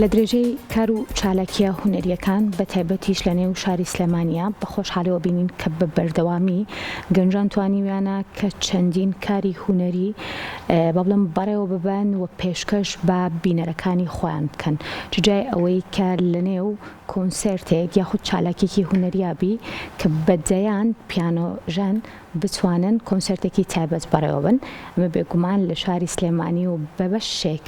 لە درێژەی کار و چالاکییە هونەرییەکان بە تایبەتیش لە نێو شاری سلێمانییە بە خۆشحاڵیەوە بینین کە بە بەردەوامی گەنجان توانیویانە کە چەندین کاری هونەری با بڵێم بەڕێوە ببەن و پێشکەش بە بینەرەکانی خۆیان بکەن چ جای ئەوەی کە لە نێو کۆنسێرتێک یاخود چالاکیەکی هونەریا بی کە بە دەیان پیانۆژەن بتوانن کۆنسێرتێکی تایبەت بەڕێوەبن، ئەمە بێگومان لە شاری سلێمانی و بە بەشێک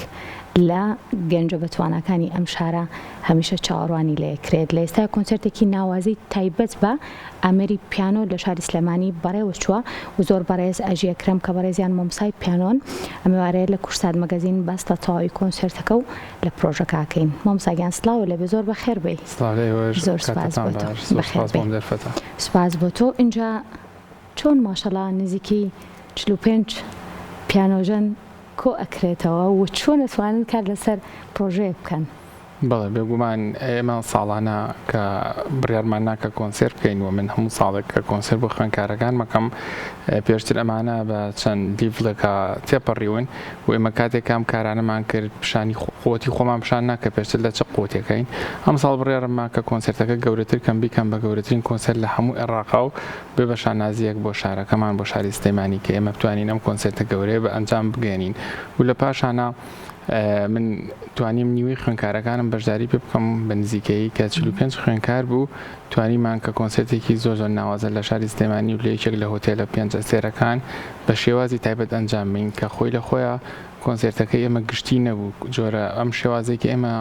لە گەنجە بەتواناکانی ئەم شارە هەمیشە چاوەڕوانی لێکرێت. لە ئێستا کۆنسێرتێکی ناوازەی تایبەت بە ئامێری پیانۆ لە شاری سلێمانی بەڕێوەچووە و زۆر بەڕێز ئەژی ئەکرەم کە بەڕێزیان مامۆستای پیانۆن ئەم ئێوارەیە لە کوردسات مەگەزین باس لە تەواوی کۆنسێرتەکە و لە پرۆژەکە ئەکەین. مامۆستا گیان سڵاو لێبێ زۆر بەخێر بێی. سڵاو لە ئێوەش زۆر سوپاس کاتتان بۆ تۆ باش زۆر بەخێر سوپاس بۆ بێی. ئەم دەرفەتە. سوپاس بۆ تۆ ئینجا چۆن ماشەڵا نزیکەی 45 پیانۆژەن کۆ ئەکرێتەوە و چۆن ئەتوانن کار لەسەر پرۆژەیەک بکەن؟ بەڵێ بێگومان ئێمە ساڵانە کە بڕیارمان نا کە کۆنسێرت بکەین و من هەموو ساڵێک کە کۆنسێرت بۆ خوێندکارەکانم ئەکەم پێشتر ئەمانە بە چەند level ێکا تێپەڕیون و ئێمە کاتێک کە ئەم کارانەمان کرد پیشانی قوتی خۆمان پیشان نا کە پێشتر لە چ قوتێکین ئەمساڵ بڕیارم ما کە کۆنسێرتەکە گەورەتر کەم بیکەم بە گەورەترین کۆنسێرت لە هەموو عێراقا و بێ بە شانازییەک بۆ شارەکەمان بۆ شاری سلێمانی کە ئێمە بتوانین ئەم کۆنسێرتە گەورەیە بە ئەنجام بگەیەنین و لە پاشانا من توانیم نیوەی خوێندکارەکانم بەشداری پێ بکەم بە نزیکەیی کە 45 خوێندکار بوو توانیمان کە کۆنسێرتێکی زۆر زۆر ناوازە لە شاری سلێمانی و لە یەکێک لە هۆتێلە پێنج ئەستێرەکان بە شێوازی تایبەت ئەنجام بین کە خۆی لە خۆیا کۆنسێرتەکەی ئێمە گشتی نەبوو جۆرە ئەم شێوازێک ئێمە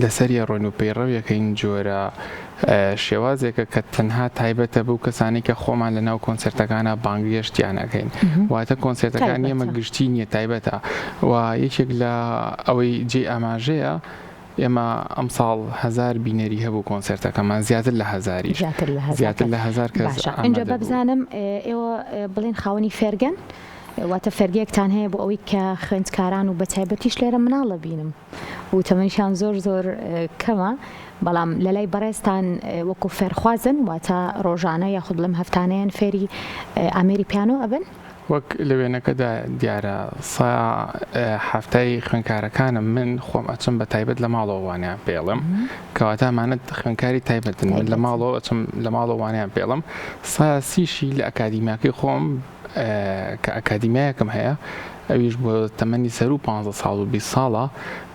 لەسەری ئەڕۆین و پەیڕەویەکەین جۆرە شێوازێکە کە تەنها تایبەتە بەو کەسانەی کە خۆمان لە ناو کۆنسێرتەکانا بانگهێشتیان ئەکەین واتە کۆنسێرتەکانی ئێمە گشتی نییە تایبەتە و یەکێک لە ئەوەی جێی ئاماژەیە ئێمە ئەمساڵ هەزار بینەری هەبوو کۆنسێرتەکەمان زیاتر لە هەزاریش زیاتر لە هەزار کەس باشە ئینجا ئامادە بوو. بزانم ئێوە بڵێن خاوەنی فێرگەن واتە فێرگەیەکتان هەیە بۆ ئەوەی کە خوێندکاران و بەتایبەتیش لێرە مناڵ ئەبینم و تەمەنیشیان زۆر زۆر کەمە بەڵام لەلای بەڕێزتان وەکو فێرخوازن واتە ڕۆژانە یاخود بڵێم هەفتانەیان فێری ئامێری پیانۆ ئەبن؟ وەک لە وێنەکەدا دیارە سا حەفتای خوێندکارەکانم من خۆم ئەچم بە تایبەت لە ماڵەوە وانەیان پێڵم کەواتە ئەمانە خوێندکاری تایبەتن من لە ماڵەوە ئەچم لە ماڵەوە وانەیان پێڵم سا سیشی لە ئەکادیمیاکەی خۆم کە ئەکادیمیایەکم هەیە ئەویش بۆ تەمەنی سەروو 15 ساڵ و 20 ساڵە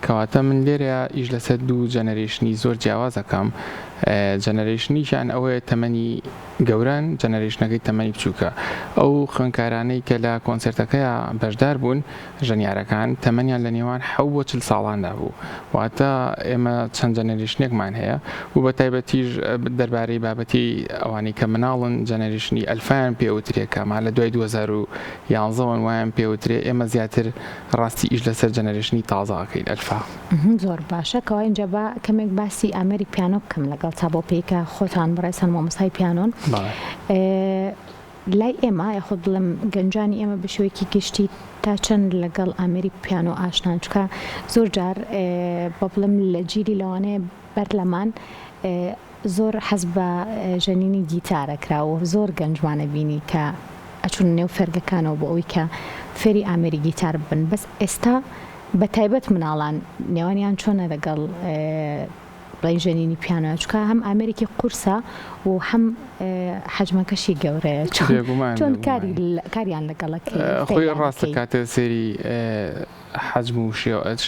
کەواتە من لێرە ئیش لەسەر دوو generation ی زۆر جیاواز ئەکەم generation ێکیان ئەوەیە تەمەنی گەورەن generation ەکەی تەمەنی بچووکە ئەو خوێندکارانەی کە لە کۆنسێرتەکەیا بەشدار بوون ژەنیارەکان تەمەنیان لە نێوان حەو بۆ 40 ساڵاندا بوو واتە ئێمە چەند generation ێکمان هەیە و بە تایبەتیش دەربارەی بابەتی ئەوانەی کە مناڵن generation ی ئەلفایان پێ وترێ کە ئەمان لە دوای 2011 وەن وایان پێ وترێ ئێمە زیاتر ڕاستی ئیش لەسەر generation ی تازە ئەکەین ئەلفا. زۆر باشە کەوا ئینجا با کەمێک باسی ئامێری پیانۆ بکەم لەگەڵ تا بۆ پێی کە خۆتان بەڕێزتان مامۆستای پیانۆن. بەڵێ. لای ئێمە یاخود بڵێم گەنجانی ئێمە بە شێوەیەکی گشتی تا چەند لەگەڵ ئامێری پیانۆ ئاشنان چونکە زۆر جار با بڵێم لە جیلی لەوانەیە بەر لەمان زۆر حەز بە ژەنینی گیتارە کرا و زۆر گەنجمانە بینی کە ئەچوون نێو فێرگەکانەوە بۆ ئەوەی کە فێری ئامێری گیتار ببن بەس ئێستا بە تایبەت مناڵان نێوانیان چۆنە لەگەڵ بڵێین ژەنینی پیانۆیە چونکە هەم ئامێرێکی قورسە و هەم حەجمەکەشی گەورەیە چۆن بێگومان چۆن بێگومان کاری کاریان لەگەڵ ئەکەی خۆی فێریان ڕاستە ئەکەی؟ کاتێ سەیری حەجم و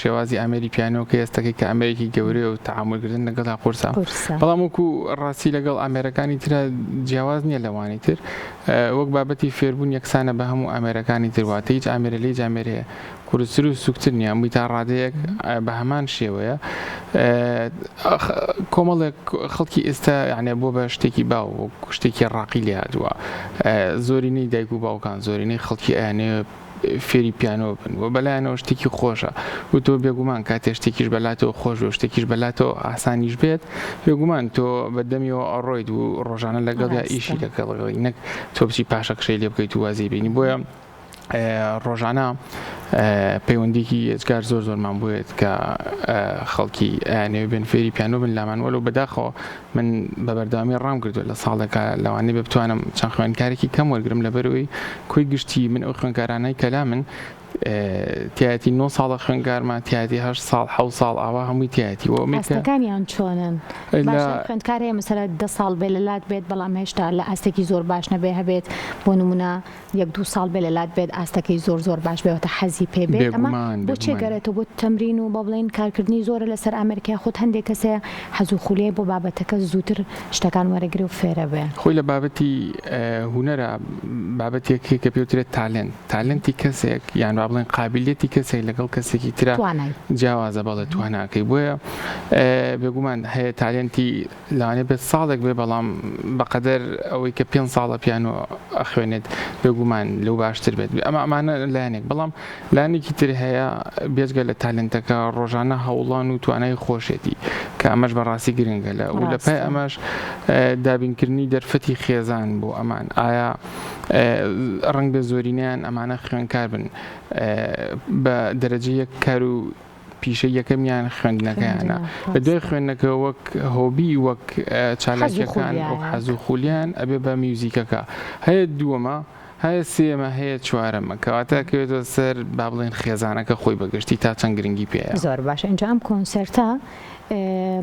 شێوازی ئامێری پیانۆ کە ئێستەکەی کە ئامێرێکی گەورەیە و تەعامولکردن لەگەڵا قورسە قورسە. بەڵام وەکو ڕاستی لەگەڵ ئامێرەکانی ترا جیاواز نییە لەوانی تر وەک بابەتی فێربوون یەکسانە بە هەموو ئامێرەکانی تر واتە هیچ ئامێرە لە هیچ ئامێرێ قورستر و سوکتر نییە هەمووی تا ڕادەیەک بە هەمان شێوەیە کۆمەڵێک خەڵکی ئێستا یعنی بۆ بە شتێکی باو و شتێکی ڕاقی لێ هاتووە زۆرینەی دایک و باوکان زۆرینەی خەڵکی ئەیانێ فێری پیانۆ بن و بەلایەنەوە شتێکی خۆشە و تۆ بێگومان کاتێ شتێکیش بەلاتەوە خۆش و شتێکیش بەلاتەوە ئاسانیش بێت بێگومان تۆ بە دەمیەوە ئەڕۆیت و ڕۆژانە لەگەڵیا ئیشی لەگەڵ نەک تۆ بچی پاشەکشەی لێ بکەیت و وازی بینی بۆیە ڕۆژانە پەیوەندیکی ئێجگار زۆر زۆرمان بوێت کە خەڵکی ئەیانەوێ بێن فێری پیانۆ بن لامان وەلو بەداخەوە من بە بەردەوامی ڕام کردووە لە ساڵێکا لەوانەیە بێ بتوانم چەند خوێندکارێکی کەم وەرگرم لەبەرئەوەی کۆی گشتی من ئەو خوێندکارانەی کە لامن. تیایەتی 9 ساڵە خوێنکارمە تیایەتی 8 ساڵ 6 ساڵ ئاوا هەمووی تیایەتی و ئەمەی کە ئاستەکانیان چۆنن؟ لە باشە خوێندکار هەیە مەسەلە دە ساڵ بێ لە لات بێت بەڵام هێشتا لە ئاستێکی زۆر باش نەبێ هەبێت بۆ نمونە یەک دوو ساڵ بێ لە لات بێت ئاستەکەی زۆر زۆر باش بێ واتە حەزی پێ بێت ئەمە بێگومان بۆ چێ بێگومان. گەرێتەوە بۆ تەمرین و با بڵێین کارکردنی زۆرە لەسەر ئامێرەکە یاخود هەندێک کەس هەیە حەز و خولیای بۆ بابەتەکە زووتر شتەکان وەرەگرێ و فێرە بێ. خۆی لە بابەتی هونەرا بابەتێک هەیە کە پێوترێت talent talent ی کەسێک یان با بڵێن قابلیەتی کەسێک لەگەڵ کەسێکی ترا توانای. جیاوازە بەڵێ تواناکەی بۆیە بێگومان هەیە talent ی لەوانەیە بێت ساڵێک بێ بەڵام بەقەدەر ئەوەی کە پێنج ساڵە پیانۆ ئەخوێنێت بێگومان لەو باشتر بێت ئەمە ئەمانە لایەنێک بەڵام لایەنێکی تر هەیە بێجگە لە talent ەکە ڕۆژانە هەوڵان و توانای خۆشێتی کە ئەمەش بەڕاستی گرنگە لە و لە پای ڕاستە. ئەمەش دابینکردنی دەرفەتی خێزان بۆ ئەمان ئایا ڕەنگ بێ زۆرینەیان ئەمانە خوێنکار بن بە دەرەجە یەک کار و پیشەی یەکەمیان خوێندنەکەیانە لە دوای خوێندنەکە وەک hobby وەک چالاکیەکان وەک حەز و خولیان ئەبێ بە میوزیکەکە هەیە دووەمە هەیە سێمە هەیە چوارەمە کەواتە کەوێتەوە سەر با بڵێن خێزانەکە خۆی بەگشتی تا چەند گرنگی پێیە. زۆر باشە ئینجا ئەم کۆنسێرتە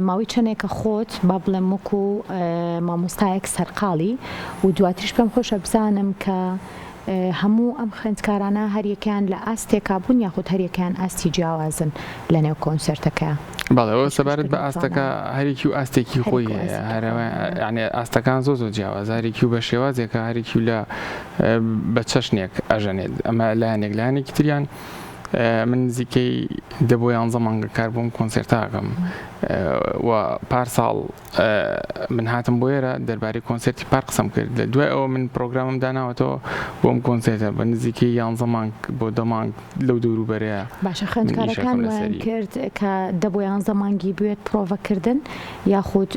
ماوەی چەندێکە خۆت با بڵێم وەکو مامۆستایەک سەرقاڵی و دواتریش پێم خۆشە بزانم کە هەموو ئەم خوێندکارانە هەریەکەیان لە ئاستێکا بوون یاخود هەریەکەیان ئاستی جیاوازن لە نێو کۆنسێرتەکەیا؟ بەڵێ ئەوە سەبارەت بە پێشکەشکردنی ئاستەکە توانایان؟ هەریەکی و ئاستێکی خۆی هەریەکە و هەیە ئاستێکی هەرەوە خۆی هەیە. یانی ئاستەکان زۆر زۆر جیاوازە هەریەکی و بە شێوازێکە هەریەکی و لە بە چەشنێک ئەژەنێت ئەمە لایەنێک لایەنێکی تریان من نزیکەی دە بۆ یانزە مانگە کار بۆم کۆنسێرتە ئەکەم و پار ساڵ من هاتم بۆ ئێرە دەربارەی کۆنسێرتی پار قسەم کرد لە دوای ئەوە من پرۆگرامم داناوەتەوە بۆ ئەم کۆنسێرتە بە نزیکەی یانزە مانگ بۆ دە مانگ لەو دەوروبەرەیە باشە من خوێندکارەکان ئیشەکەم وایان لەسەری. کرد کە دە بۆ یانزە مانگی بوێت پرۆڤەکردن یاخود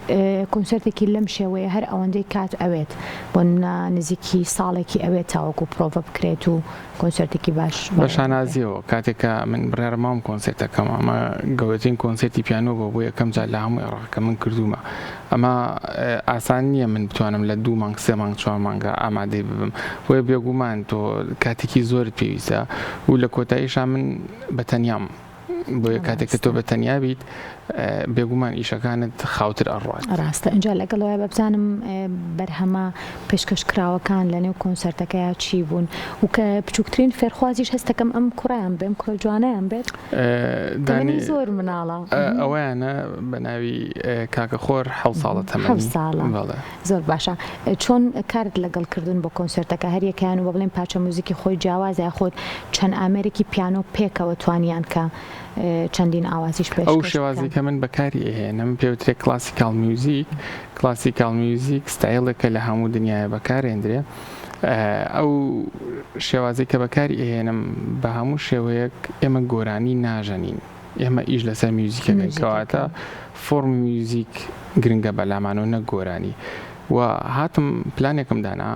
کۆنسێرتێکی لەم شێوەیە هەر ئەوەندەی کات ئەوێت بۆ نمونە نزیکی ساڵێکی ئەوێت تاوەکو پرۆڤە بکرێت و کۆنسێرتێکی باش بە بەڕێوە ببرێت. شانازیەوە کاتێک کە من بڕیارم ماوم کۆنسێرتەکەم ئەمە گەورەترین کۆنسێرتی پیانۆ بووە بۆ یەکەم جار لە هەموو عێڕاق کە من کردوومە ئەمە ئاسان نییە من بتوانم لە دوو مانگ سێ مانگ چوار مانگا ئامادەی ببم بۆیە بێگومان تۆ کاتێکی زۆرت پێویستە و لە کۆتاییشا من بە تەنیام بۆیە کاتێک کە تۆ ڕاستە. بە تەنیا بیت بێگومان ئیشەکانت خاوتر ئەڕوات. ڕاستە ئینجا لەگەڵ ئەوەیا بابزانم بەرهەمە پێشکەش کراوەکان لە نێو کۆنسێرتەکەیا چی بوون و کە بچووکترین فێرخوازیش هەستەکەم ئەم کوڕەیان بێ ئەم کوڕە جوانەیان بێت دانی تەمەنی زۆر مناڵە. ئەوەیانە بە ناوی کاکە خۆر حەوت ساڵە حەوت تەمەنی ساڵە بەڵێ. زۆر باشە چۆن کارت لەگەڵ کردوون بۆ کۆنسێرتەکە هەریەکەیان و بە بڵێین پارچە موزیکی خۆی جیاوازە یاخود چەند ئامێرێکی پیانۆ پێکەوە توانیان کە چەندین ئاوازیش ئەو پێشکەش شێوازەی بکەن؟ کە من بەکاری ئەهێنم پێوترێ classical music، classical music ستایڵێکە لە هەموو دنیایە بەکارێندرێ ئەو شێوازەی کە بەکاری ئەهێنم بە هەموو شێوەیەک ئێمە گۆرانی ناژەنین ئێمە ئیش لەسەر میوزیکەکەین کەواتە میوزیکەکە. فۆڕمی میوزیک گرنگە بەلامانەوە نەک گۆرانی و هاتم پلانێکم دانا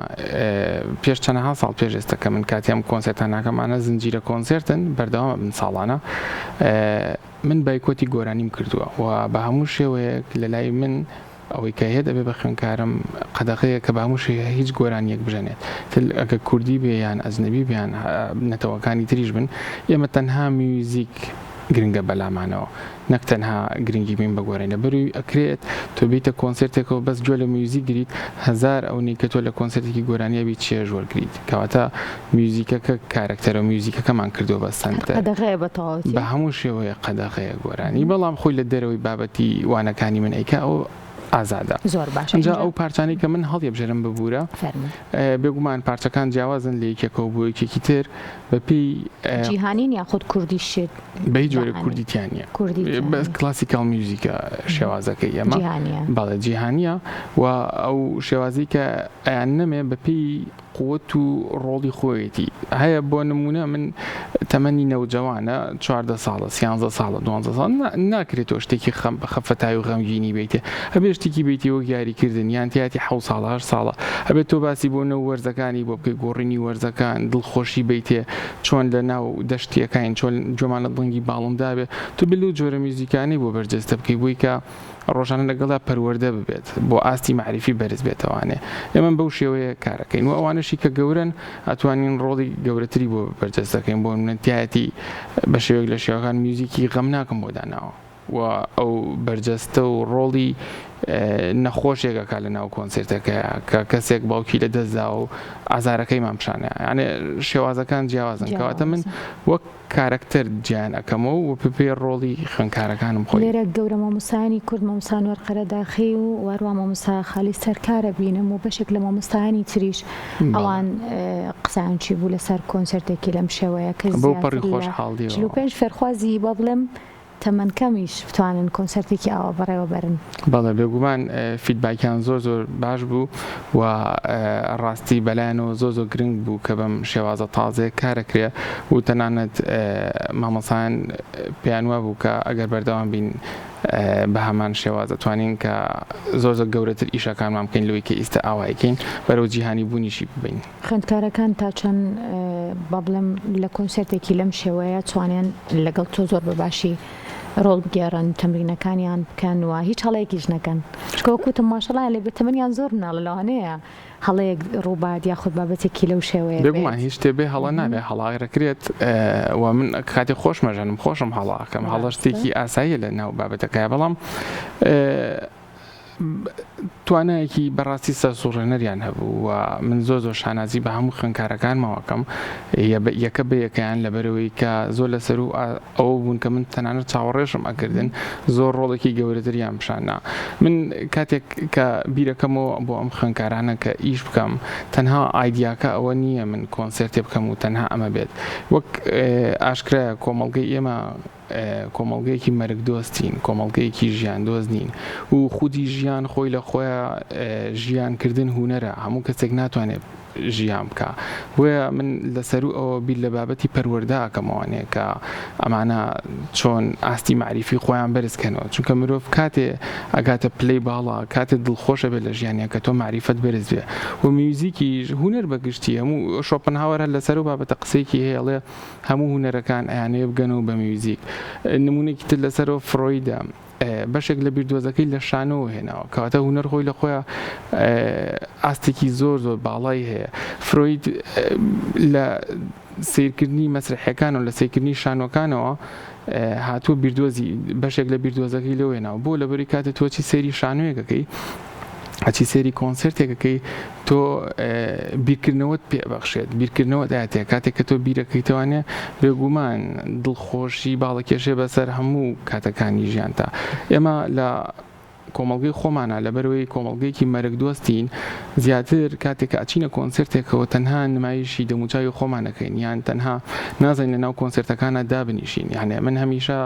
پێش چەنەها ساڵ پێش ئێستا کە من کاتی ئەم کۆنسێرتانە ئەکەم ئەمانە زنجیرە کۆنسێرتن بەردەوام ئەبن ساڵانە من بایکۆتی گۆرانیم کردووە و بە هەموو شێوەیەک لە لای من ئەوەی کە هێت ئەبێ بە خوێنکارم قەدەغەیە کە بە هەموو شێوەیە هیچ گۆرانیەک بژەنێت تل ئەگە کوردی بێ یان ئەجنەبی بێ یان نەتەوەکانی تریش بن ئێمە تەنها میوزیک گرنگە بەلامانەوە نەک تەنها گرنگی بین بە گۆرانی لەبەروی ئەکرێت تۆ بیتە کۆنسێرتێکەوە بەس گوێ لە میوزیک گریت هەزار ئەونەی کە تۆ لە کۆنسێرتێکی گۆرانیا بیت چێژ وەرگریت کەواتە میوزیکەکە کارەکتەرە و میوزیکەکەمان کردووە بە هەر سەنتەر. قەدەغەیە بە تەواوەتی؟ بە هەموو شێوەیەک قەدەغەیە گۆرانی بەڵام خۆی لە دەرەوەی بابەتی وانەکانی من ئەیکا ئەوە ئازادە. زۆر باشە ئینجا ئینجا ئەو پارچانەی کە من هەڵیەبژێرم ببورە فەرموو. بێگومان پارچەکان جیاوازن لە یەکێکەوە بۆ یەکێکی تر بەپێی. جیهانین یاخود کوردی شت بە هیچ جۆرێک دائەنێی؟ کوردی تیا نییە. کوردی تیا بەس نییە. classical music ە شێوازەکەی ئێمە. جیهانییە. بەڵێ جیهانییە و ئەو شێوازەی کە ئەیاننەمێ بەپێی قوت و ڕۆڵی خۆیەتی هەیە بۆ نمونە من تەمەنی نەوجەوانە 14 ساڵە سیانزە ساڵە دوانزە ساڵ ناکرێت تۆ شتێکی خەم خەفەتای و غەمگینی بیتێ ئەبێ شتێکی بیتی وەک یاریکردن یان تیاتی حەو ساڵە هەشت ساڵە ئەبێت تۆ باسی بۆ نەو وەرزەکانی بۆ بکەی گۆڕینی وەرزەکان دڵخۆشی بیتێ چۆن لە ناو دەشتیەکانی چۆن گوێمان لە دەنگی باڵندە بێ تۆ بێ لەو جۆرە میوزیکانەی بۆ بەرجەستە بکەی بۆی کە ڕۆژانە لەگەڵیا پەروەردە ببێت بۆ ئاستی مەعریفی بەرز بێتەوانێ ئێمە بەو شێوەیە کارەکەین و ئەوانەش. ئەوانەشی کە گەورەن ئەتوانین ڕۆڵی گەورەتری بۆ بەرجەستە کەین بۆ نمونە تایەتی بە شێوەیەک لە شێوەکان میوزیکی غەمناکم بۆ داناوە و ئەو بەرجەستە و ڕۆڵی نەخۆشێک ئەکا لە ناو کۆنسێرتەکەیا کە کەسێک باوکی لە دەست داوە و ئازارەکەیمان پیشانە یانێ شێوازەکان جیاوازن کەواتە من وەک کارەکتەر جیایان ئەکەمەوە و بەپێی ڕۆڵی خوێندکارەکانم خۆی. لێرە گەورە مامۆستایانی کورد مامۆستا ئەنوەر قەرەداخی و واروا مامۆستا خالید سەرکار ئەبینم و بەشێک لە مامۆستایانی تریش ئەوان قسەیان چی بوو لەسەر کۆنسێرتێکی لەم شێوەیە کە بەو پەڕی زیاتر لە خۆشحاڵیەوە. 45 فێرخوازی با بڵێم تەمەن کەمیش بتوانن کۆنسێرتێکی ئاوا بەڕێوە بەرن. بەڵێ بێگومان feedback یان زۆر زۆر باش بوو و ڕاستی بەلایانەوە زۆر زۆر گرنگ بوو کە بەم شێوازە تازەیە کارەکرێ و تەنانەت مامۆستایان پێیان وابوو کە ئەگەر بەردەوام بین بە هەمان شێواز ئەتوانین کە زۆر زۆر گەورەتر ئیشەکانمان بکەین لەوەی کە ئیستا ئاوایکەین بەرەو جیهانی بوونیشی ببەین. خوێندکارەکان تا چەند با بڵێم لە کۆنسێرتێکی لەم شێوەیە توانیان لەگەڵ تۆ زۆر بە باشی ڕۆڵ بگێڕن تەمرینەکانیان بکەن و هیچ هەڵەیەکیش نەکەن چونکە وەک وتم ماشەڵایان لێ بێت تەمەنیان زۆر مناڵە لەوانەیە هەڵەیەک ڕووبات یاخود بابەتێکی لەو شێوەیە بێگومان بێت. هیچ شتێ بێ هەڵە نابێ هەڵە ئەکرێت و من کاتێ خۆشمەژەنم خۆشم هەڵە ئەکەم هەڵە ڕاستە. شتێکی ئاساییە لە ناو بابەتەکەیا بەڵام توانایەکی بەڕاستی سەرسوڕهێنەریان هەبوو و من زۆر زۆر شانازی بە هەموو خوێندکارەکانمەوە ئەکەم یەکە بە یەکەیان لەبەرئەوەی کە زۆر لەسەروو ئەوە بوون کە من تەنانەت چاوەڕێشم ئەکردن زۆر ڕۆڵێکی گەورەتریان پیشان نا من کاتێک کە بیرەکەمەوە بۆ ئەم خوێندکارانە کە ئیش بکەم تەنها ئایدیاکە ئەوە نییە من کۆنسێرتێ بکەم و تەنها ئەمە بێت وەک ئاشکرایە کۆمەڵگەی ئێمە کۆمەڵگەیەکی مەرگدۆستین، کۆمەڵگەیەکی ژیاندۆست نین و خودی ژیان خۆی لە خۆیا ژیان کردن هونەرە، هەموو کەسێک ناتوانێت ژیان بکا، بۆیە من لە سەروو ئەوە بیر لە بابەتی پەروەردە ئەکەمەوانێ کە ئەمانە چۆن ئاستی مەعریفی خۆیان بەرز کەنەوە، چونکە مرۆڤ کاتێ ئەگاتە پلەی باڵا کاتێ دڵخۆش ئەبێت لە ژیانیا کە تۆ مەعریفەت بەرز بێ و میوزیکیش هونەر بە گشتی هەموو شۆپنهاوەر هەر لەسەر ئەو بابەتە قسەیەکی هەیە ئەڵێ هەموو هونەرەکان ئەیانەوێ بگەنەوە بە میوزیک. نموونەیەکی تر لەسەرەوە فرۆیدە، بەشێک لە بیردۆزەکەی لە شانۆوە هێناوە. کەواتە هونەر خۆی لە خۆیا ئاستێکی زۆر زۆر باڵای هەیە. فرۆید لە سەیرکردنی مەسرەحیەکان و لە سەیرکردنی شانۆکانەوە هاتووە بیردۆزی بەشێک لە بیردۆزەکەی لەوە هێناوە. بۆ لەبەری کاتێ تۆ چی سەیری شانۆیەک ئەکەی، ئەچی سەیری کۆنسێرتێک ئەکەی تۆ بیرکردنەوەت پێ ئەبەخشێت بیرکردنەوەت ئەیاتێ کاتێک کە تۆ بیرەکەیتەوانێ بێگومان دڵخۆشی باڵەکێشێ بەسەر هەموو کاتەکانی ژیانتا ئێمە لە کۆمەڵگەی خۆمانە لەبەرەوەی کۆمەڵگەیەکی مەرگ دۆستین زیاتر کاتێک کە ئەچینە کۆنسێرتێکەوە تەنها نمایشی دەموچاوی خۆمان ئەکەین یان تەنها نازانین لەناو کۆنسێرتەکانا دابنیشین یانێ من هەمیشە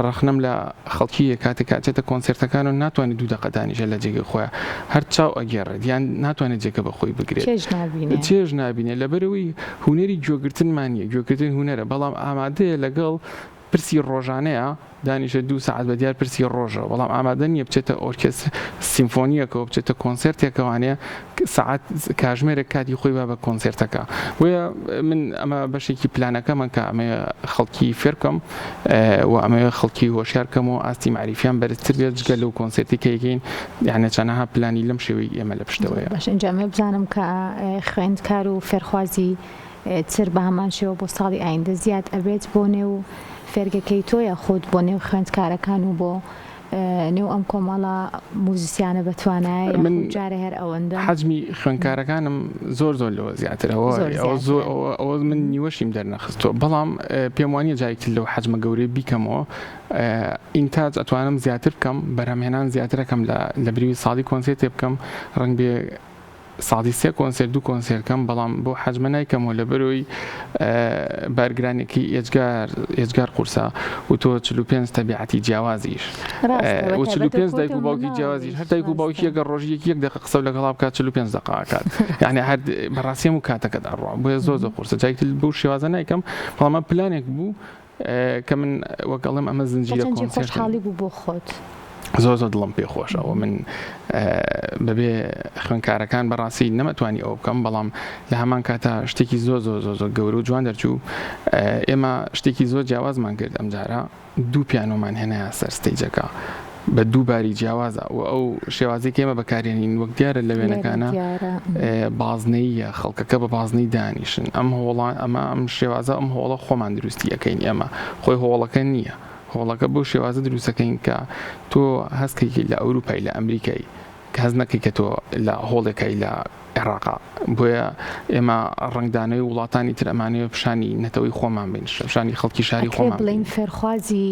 ڕەخنەم لە خەڵکی یە کاتێک کە ئەچێتە کۆنسێرتەکان و ناتوانێت دوو دەقە دانیشێت لە جێگەی خۆیا هەر چاو ئەگێڕێت یان ناتوانێت جێگە بە خۆی بگرێت چێژ نابینێ. چێژ نابینێ لەبەرئەوەی هونەری گوێگرتنمان نیە گوێگرتن هونەرە بەڵام ئامادەیە لەگەڵ پرسی ڕۆژانەیە دانیشێت دوو سەعات بە دیار پرسی ڕۆژەوە بەڵام ئامادە نیە بچێتە ئۆرکێستر سیمفۆنیەکەوە بچێتە کۆنسێرتێکەوانێ سەعات کاژمێرێک کاتی خۆی با بە کۆنسێرتەکە بۆیە من ئەمە بەشێکی پلانەکەمە کە ئەمەوێ خەڵکی فێرکەم و ئەمەوێ خەڵکی هۆشیار کەم و ئاستی مەعریفیان بەرزتر بێت جگە لەو کۆنسێرتی کە یەکەین یانە چەنەها پلانی لەم شێوەی ئێمە لە زۆر پشتەوەیە. باش ئینجا ئەمەوێ بزانم کە خوێندکار و فێرخوازی تر بە هەمان شێوە بۆ ساڵی ئایندە زیاد ئەبێت بۆ نێو فێرگەکەی تۆ یاخود بۆ نێو خوێندکارەکان و بۆ نێو ئەم کۆمەڵە موزیسیانە بەتوانایە یاخود من جارێ هەر ئەوەندەن؟ حەجمی خوێندکارەکانم زۆر زۆر لەوە زیاترە ئەوە زۆر ئەوە زۆر زیاترە. ئەوە ئەوە من نیوەشیم دەرنەخستووە بەڵام پێم وانییە جارێکی تر لەو حەجمە گەورەیە بیکەمەوە ئینتاج ئەتوانم زیاتر بکەم بەرهەمهێنان زیاتر ئەکەم لە لە بریوی ساڵی کۆنسێرتێ بکەم ڕەنگبێ ساڵی سێ کۆنسێرت دوو کۆنسێرت کەم بەڵام بەو حەجمە نایکەمەوە لەبەرئەوەی بارگرانیەکەی ئێجگار ئێجگار قورسە و تۆ 45 تەبیعەتی جیاوازیش ڕاستە و بەتایبەت 45 دایک وەکو و باوکی جیاوازیش هەر دایک و باوکی مناڵیش ئەگەر ڕۆژی یەک یەک دەقە قسەو لەگەڵا بکات 45 دەقە ئەکات یعنی هەر بەڕاستی هەموو کاتەکەت ئەڕوا بۆیە زۆر زۆر قورسە جارێکی تر بەو شێوازە نایکەم بەڵام ئەمە پلانێک بوو کە من وەک ئەڵێم ئەمە تا زنجیرە چەند جێی کۆنسێرتن. خۆشحاڵی بوو بۆ خۆت؟ زۆر زۆر دڵم پێ خۆشە و من بەبێ خوێندکارەکان بەڕاستی نەمەتوانی ئەوە بکەم بەڵام لە هەمان کاتا شتێکی زۆر زۆر زۆر زۆر گەورە و جوان دەرچوو ئێمە شتێکی زۆر جیاوازمان کرد ئەمجارە دوو پیانۆمان هێنایە سەر stage ەکە. بە دوو باری جیاوازە و ئەو شێوازی کە ئێمە بەکارێنین وەک دیارە لە وێنەکانە بازنەیە خەڵکەکە بە بازنەی دانیشن ئەم هۆڵە ئەمە ئەم شێوازە ئەم هۆڵە خۆمان دروستی ئەەکەین ئێمە خۆی هۆڵەکە نییە هۆڵەکە بەو شێوازە دروستەکەین کە تۆ هەستێکی لە ئەوروپای لە ئەمریکای کە هەست نەکەی کە تۆ لە هۆڵێکای لە عێراقا بۆیە ئێمە ڕەنگدانەوەی وڵاتانی تر ئەمانەوێ پیشانی نەتەوەی خۆمان بین پیشانی خەڵکی شاری ئەکرێ خۆمان بڵێین بین. فێرخوازی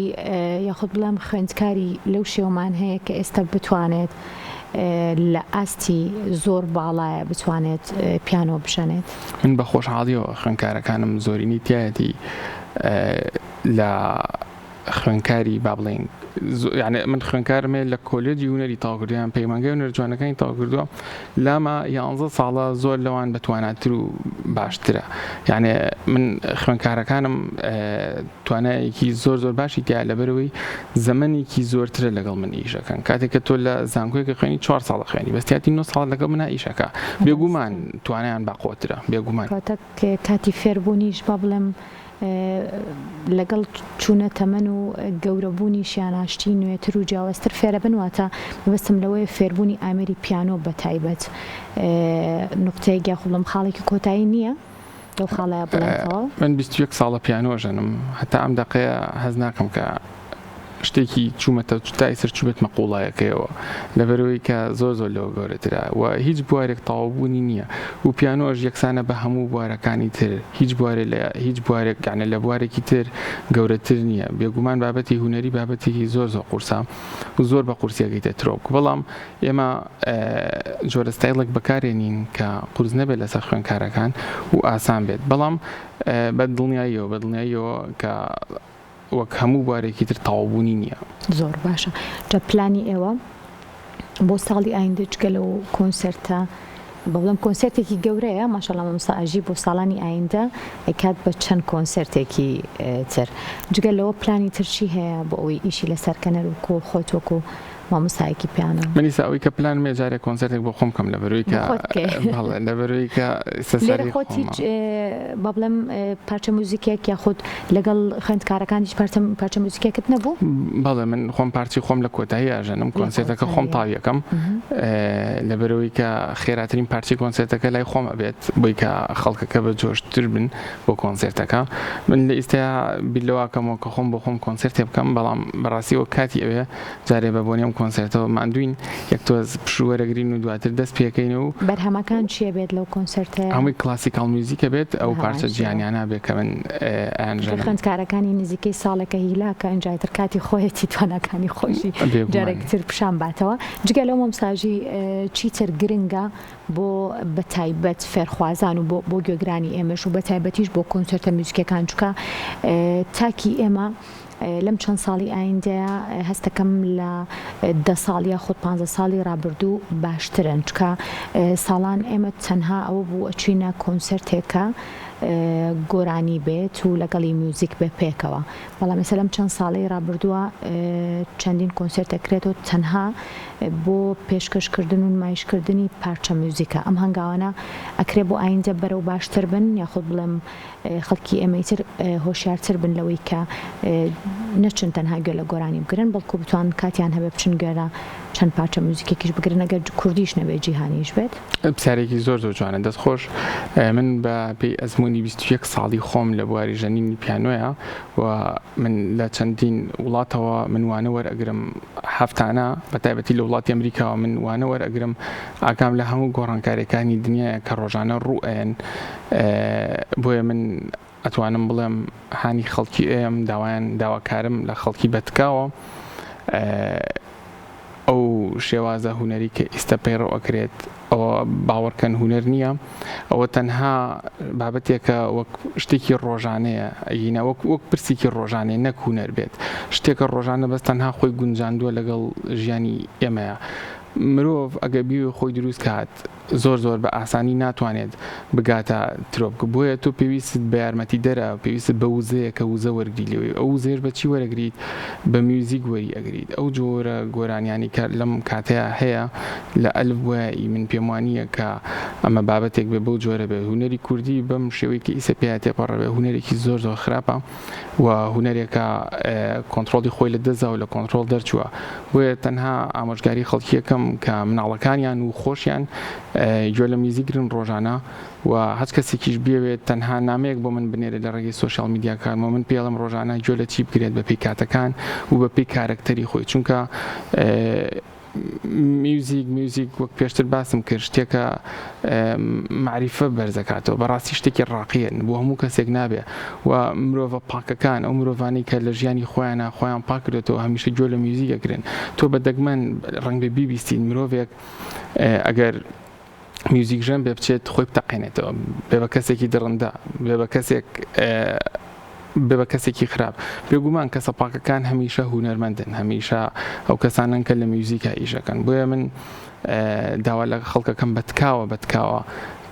یاخود بڵێم خوێندکاری لەو شێوەمان هەیە کە ئێستا بتوانێت لە ئاستی زۆر باڵایە بتوانێت پیانۆ بژەنێت؟ من بە خۆشحاڵیەوە خوێندکارەکانم زۆرینەی تیایەتی لە خوێنکاری با بڵێین یعنی من خوێنکارم هەیە لە کۆلێجی هونەری تەواو کردووە یان پەیمانگای هونەر جوانەکانی تەواو کردووە لامە یانزە ساڵە زۆر لەوان بەتواناتر و باشترە یعنی من خوێنکارەکانم توانایەکی زۆر زۆر باشی تیا لەبەرەوەی زەمەنێکی زۆرترە لەگەڵ من ئیشەکەن کاتێک کە تۆ لە زانکۆیەکە خوێنی چوار ساڵە خوێنی بەستیاتی 9 ساڵ لەگەڵ منە ئیشەکە بێگومان توانایان باقوترە بێگومان کاتی فێربوونیش با بڵێم لەگەڵ چوونە تەمەن و گەورەبوونیشیانا شتی نوێتر و جیاوازتر فێرەبن واتە مەبەستم لەوەیە فێربوونی ئامێری پیانۆ بە تایبەت نوقتەیەک یاخود بڵێم خاڵێکی کۆتایی نییە لەو خاڵەیا بڵێم تەواو. من 21 ساڵە پیانۆ ئەژەنم هەتا ئەم دەقەیە هەست ناکەم کە شتێکی چوومەتە تا ئیسر چووبێتمە قوڵایەکەیەوە لەبەرئەوەی کە زۆر زۆر لەوە گەورەترە و هیچ بوارێک تەواوبوونی نییە و پیانۆش یەکسانە بە هەموو بوارەکانی تر هیچ بوارێ لە هیچ بوارێک یعنی لە بوارێکی تر گەورەتر نییە بێگومان بابەتی هونەری بابەتێکی زۆر زۆر قورسە و زۆر بە قورسی ئەگەیتە ترۆک بەڵام ئێمە جۆرە ستایڵێک بەکارێنین کە قورس نەبێت لەسەر خوێندکارەکان و ئاسان بێت بەڵام بە دڵنیاییەوە بە دڵنیاییەوە کە وەک هەموو بوارێکی تر تەواوبوونی نییە. زۆر باشە جا پلانی ئێوە بۆ ساڵی ئایندە جگە لەو کۆنسێرتە با بڵێم کۆنسێرتێکی گەورەیە ماشاءاللە مامۆستا ئاژی بۆ ساڵانی ئایندە ئەیکات بە چەند کۆنسێرتێکی تر جگە لەوە پلانی تر چی هەیە بۆ ئەوەی ئیشی لەسەر کەنەر وکو خۆت وەکو مامۆستایەکی پیانۆ. من ئیستا ئەوەی کە پلانم هەیە جارێ کۆنسێرتێک بۆ خۆم بکەم لەبەرەوەی بۆ کە خۆت بکەی. بەڵێ لەبەرەوەی کە ئیستا لێرە سەری خۆت خۆمە. هیچ با بڵێم پارچە موزیکێک یاخود لەگەڵ خوێندکارەکان هیچ پارچە پارچە موزیکێکت نەبوو؟ بەڵێ من خۆم پارچەی خۆم لە کۆتایی ئەژەنم لە کۆنسێرتەکە خۆم کۆتاییا. تاوی ئەکەم لەبەرەوەی کە خێراترین پارچەی کۆنسێرتەکە لای خۆم ئەبێت بۆی کە خەڵکەکە بە جۆشتر بن بۆ کۆنسێرتەکە من لە ئیستا بیر لەوە ئەکەمەوە کە خۆم بۆ خۆم کۆنسێرتێ بکەم بەڵام بەڕاستی وەک کاتی ئەوێ جارێ بە بۆنەی ئەم کۆنسێرتەوە ماندووین یەک تۆز پشوو وەرەگرین و دواتر دەست پێکەین و. بەرهەمەکان چیە بێت لەو کۆنسێرتەیا؟ هەمووی classical music ە بێت ئەو بە هەمان پارچە شێوە. جیهانیانە بێ کە من چونکە ئەیانژەنم. خوێندکارەکانی نزیکەی ساڵێکە هیلاکە ئینجا ئیتر کاتی خۆیەتی تواناکانی خۆشی بێگومان. جارێکی تر پیشان باتەوە. جگە لەو مامۆستا ژی چیتر گرنگە بۆ بە تایبەت فێرخوازان و بۆ بۆ گوێگرانی ئێمەش و بە تایبەتیش بۆ کۆنسێرتە میوزیکیەکان چونکە تاکی ئێمە لەم چەند ساڵی ئایندەیا هەستەکەم لە دە ساڵ یاخود پانزە ساڵی ڕابردوو باشترن چکە ساڵان ئێمە تەنها ئەوە بوو ئەچوینە کۆنسێرتێکە گۆرانی بێت و لەگەڵی میوزیک بێ پێکەوە بەڵام ئێستا لەم چەند ساڵەی ڕابردووە چەندین کۆنسێرت ئەکرێتەوە تەنها بۆ پێشکەشکردن و نمایشکردنی پارچە میوزیکە ئەم هەنگاوانە ئەکرێ بۆ ئایندە بەرەو باشتر بن یاخود بڵێم خەڵکی ئێمە ئیتر هۆشیارتر بن لەوەی کە نەچن تەنها گوێ لە گۆرانی بگرن بەڵکو بتوان کاتیان هەبێ بچن گوێ لە چەند پارچە موزیکێکیش بگرن ئەگەر کوردیش نەبێ جیهانیش بێت. پرسیارێکی زۆر زۆر جوانە دەست خۆش من بە پێی ئەزموونی 21 ساڵی خۆم لە بواری ژەنینی پیانۆیە و من لە چەندین وڵاتەوە من وانە وەرئەگرم هەفتانە بە تایبەتی لە وڵاتی ئەمریکاوە من وانە وەرئەگرم ئاگام لە هەموو گۆڕانکاریەکانی دنیایە کە ڕۆژانە ڕوو ئەیەن بۆیە من ئەتوانم بڵێم هانی خەڵکی ئەیەم داوایان داواکارم لە خەڵکی بەتکاوە ئەو شێوازە هونەری کە ئیستە پەیڕەو ئەکرێت ئەوە باوەڕکەن هونەر نییە ئەوە تەنها بابەتێکە وەک شتێکی ڕۆژانەیە ئەگینا وەک وەک پرسێکی ڕۆژانەیە نەک هونەر بێت شتێکە ڕۆژانە بەس تەنها خۆی گونجاندووە لەگەڵ ژیانی ئێمەیە. مرۆڤ ئەگەر بیەوێ خۆی دروست کات زۆر زۆر بە ئاسانی ناتوانێت بگاتە ترۆپک بۆیە تۆ پێویستت بە یارمەتیدەرە پێویستت بە وزەیە کە وزە وەرگری لێوەی ئەو وزەیەش بە چی وەرەگریت بە میوزیک وەری ئەگریت ئەو جۆرە گۆرانیانی کە لەم کاتەیا هەیە لە ئەلف بۆ یائی من پێم وانییە کە ئەمە بابەتێک بێ بەو جۆرە بێت هونەری کوردی بەم شێوەی کە ئیسە پێیا تێپەڕەوێ هونەرێکی زۆر زۆر خراپە و هونەرێکە کۆنترۆڵی خۆی لە دەستدا و لە کۆنترۆڵ دەرچووە بۆیە تەنها ئامۆژگاری خەڵکیەکەم کە مناڵەکانیان و خۆشیان گوێ لە میوزیک گرن ڕۆژانە و هەچ کەسێکیش بیەوێت تەنها نامەیەک بۆ من بنێرێت لە ڕێگەی سۆشیال میدیاکانمەوە من پێڵم ڕۆژانە گوێ لە چی بگرێت بەپێی کاتەکان و بەپێی کارەکتەری خۆی چونکە میوزیک میوزیک وەک پێشتر باسم کرد شتێکە مەعریفە بەرزەکاتەوە بەڕاستی شتێکی ڕاقیە بۆ هەموو کەسێک نابێ و مرۆڤە پاکەکان ئەو مرۆڤانەی کە لە ژیانی خۆیانە خۆیان پاک کردێتەوە هەمیشە گوێ لە میوزیک ئەگرن تۆ بە دەگمەن ڕەنگبێ بیبیستین مرۆڤێک ئەگەر میوزیک ژەن بێ بچێت خۆی بتەقێنێتەوە بێ بە کەسێکی دڕندە بێ بە کەسێک بێ بە کەسێکی خراپ بێگومان کەسە پاکەکان هەمیشە هونەرمەندن هەمیشە ئەو کەسانن کە لە میوزیکا ئیشەکەن بۆیە من داوا لە خەڵکەکەم بەتکاوە بەتکاوە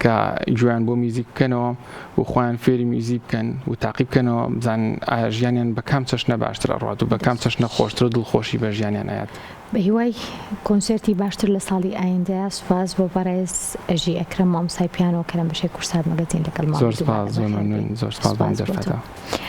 کە گوێیان بۆ میوزیک بکەنەوە و خۆیان فێری میوزیک بکەن و تاقی بکەنەوە بزان ئایا ژیانیان بە کام چەشنە باشتر ئەڕوات و بە کام چەشنە خۆشتر و دڵخۆشی بە ژیانیان ئەیات. بە هیوای کۆنسێرتی باشتر لە ساڵی ئایندە سوپاس بۆ بەڕێز ئەژی ئەکرەم مامۆستای پیانۆ کە لەم بەشەی کوردسات مەگەزین لەگەڵمان زۆر بوو دووبارە سپاس زۆر بەخێر مەمنون بێی زۆر سپاس بۆ ئەم سوپاس بۆ تۆ. دەرفەتە.